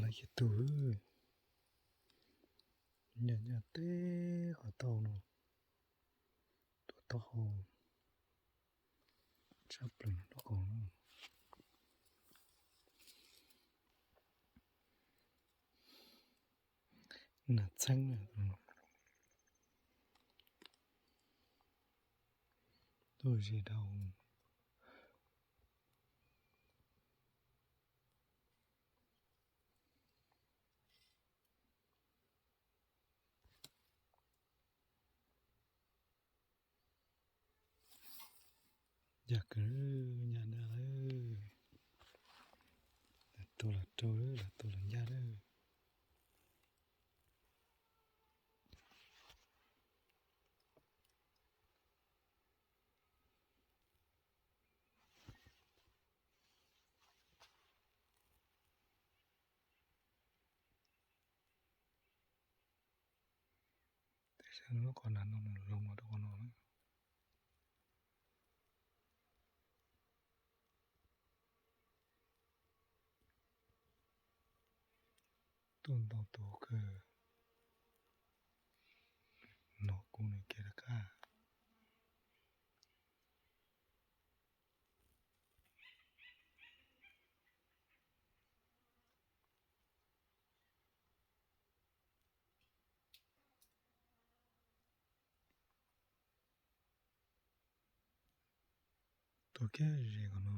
Lawv yog tug nyaj nyaj teb qhov tau no, tuaj taub hau tshaj plaws rau qhov no. Nas txheeb na, tuaj ze dhau. Ncaj kawg, ncaj ntawd lawm. Lawv tua los rau lawm, lawv tua los ncaj lawm. Tab sis lub qhov nas no nws zoo los rau qhov no na. Tuaj ntau tus kawg, no kuv nws kiag rov qab. Tuaj kiag ze qhov no.